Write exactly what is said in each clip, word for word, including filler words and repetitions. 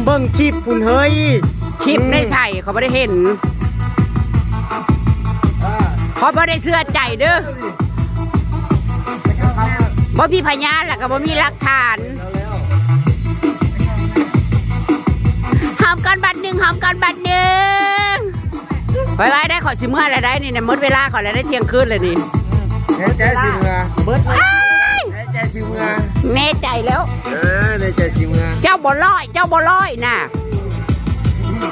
เบิ่งคลิปพุ่นเฮ้ย คลิปในใส่เขาบ่ได้เห็น เขาบ่ได้เชื่อใจเด้อ บ่มีพยานแล้วก็บ่มีหลักฐาน หอมก่อนบัดหนึ่ง หอมก่อนบัดหนึ่ง ไว้ไว้ได้ ขอสิเมื่อแล้วได้นี่นะ หมดเวลาขอแล้วได้เที่ยงคืนเลยนี่ แน่ใจสิเมือ เบิดเลย แน่ใจสิเมือ แน่ใจแล้ว เออ แน่ใจสิเมือ เจ้าบ่ร้อย เจ้าบ่ร้อยน่ะ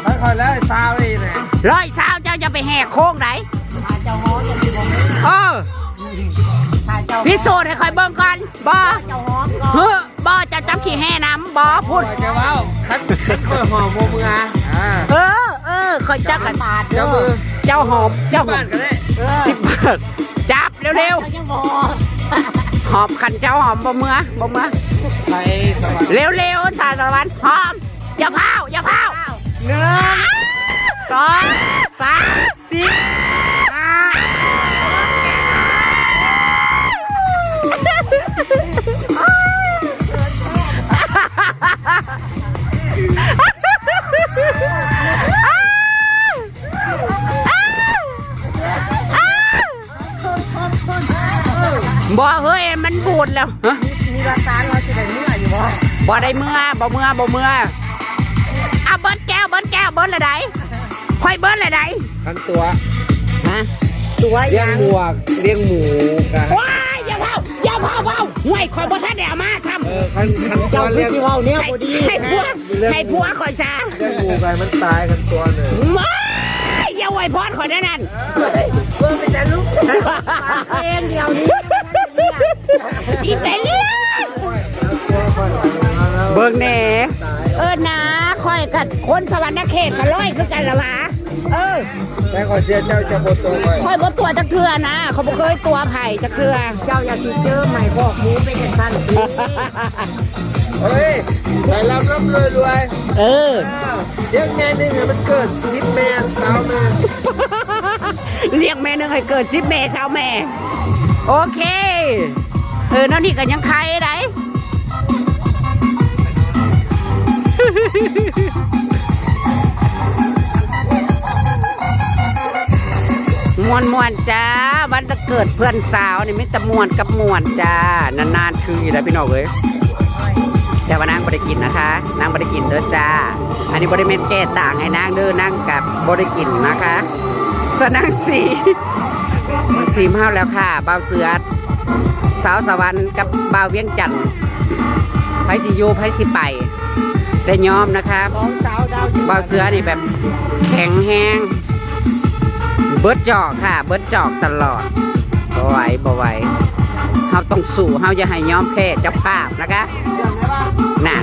ค่อยๆแล้วซาวนี่แหละ ร้อยซาวเจ้าจะไปแหกโค้งไหน เจ้าหอมจะมีบ่ เออ พิสูจน์ให้คอยเบิ่งก่อน บ่ เจ้าหอมก่อน เฮ้อ บ่ จะจับขี้แห่น้ำ บ่ พูด จะเว้าคันคันค่อยหอมบ่เมือ อ่า เออ เออ คอยจับกัน เจ้ามือ เจ้าหอม เจ้าหอม บ้านก็ได้ เออ สิบบาท จับเร็วๆ เขายังบ่หอม หอมคันเจ้าหอมบ่เมือ บ่เมือ ไปสวัสดี เร็วๆ สาวสวรรค์ หอม อย่าพาว อย่าพาว หนึ่ง สอง สาม สี่ ห้า บ่เฮ้ย มันบูดแล้ว ฮะ มีหลักฐานว่าสิได้เมืออยู่บ่ บ่ได้เมือ บ่เมือ บ่เมือ เอาเบิดแก้ว เบิดแก้ว เบิดละใด ค่อยเบิดละใด คันตัว ฮะ ตัว เลี้ยง ยัง หมวก เลี้ยงหมูกัน ว้าย อย่าเผา อย่าเผา เผา ห่วย ข่อยบ่ทันได้เอามาซ้ำ เออ คัน คันตัว เจ้าคือ เลี้ยง สิเว้าแนวบ่ดี ให้ผัว ให้ผัวข่อยซะ เลี้ยงหมูกันมันตายคันตัวหนึ่ง ว้าย อย่าอวยพรข่อยแนวนั้น เบิ่งเป็นแต่ลูก ปากเองเดียวนี้ อีเตเลียน เบิ่งแหน่ เออนะ ข่อยกับคนสวรรณเขตก็ร้อยคือกันละวะ เออ แต่ขอเสียเจ้าจะบ่ตัวข่อย ข่อยบ่ตัวจักเทื่อนะ ข่อยบ่เคยตัวไผจักเทื่อ เจ้าอย่าสิเจอใหม่บอกหมูเป็นจังซั่น เฮ้ย ให้ร่ำร่ำรวยรวย เออ เลี้ยงแม่หนึ่งให้มันเกิดสิบแม่ซาวแม่ เลี้ยงแม่หนึ่งให้เกิดสิบแม่ซาวแม่ โอเค เออ นั่นนี่ก็ยังใครได้ ม่วนๆจ้า วันเกิดเพื่อนสาวนี่มีแต่ม่วนกับม่วนจ้า นานๆ คืออยู่แล้วพี่น้องเอ้ย แต่ว่านางบ่ได้กินนะคะ นางบ่ได้กินเด้อจ้า อันนี้บ่ได้แม่นแก้ต่างให้นางเด้อ นางกับบ่ได้กินนะคะ ส่วนนางสี สีเฮาแล้วค่ะ บ่าวเสือ สาวสวรรค์กับบ่าวเวียงจันทน์ ไผสิอยู่ ไผสิไป แต่ยอมนะคะ ของสาวดาวเดือน บ่าวเสือนี่แบบแข็งแฮง เบิดจอกค่ะ เบิดจอกตลอด บ่ไหว บ่ไหว เฮาต้องสู้ เฮาอย่าให้ยอมแพ้เจ้าภาพนะคะ น่ะ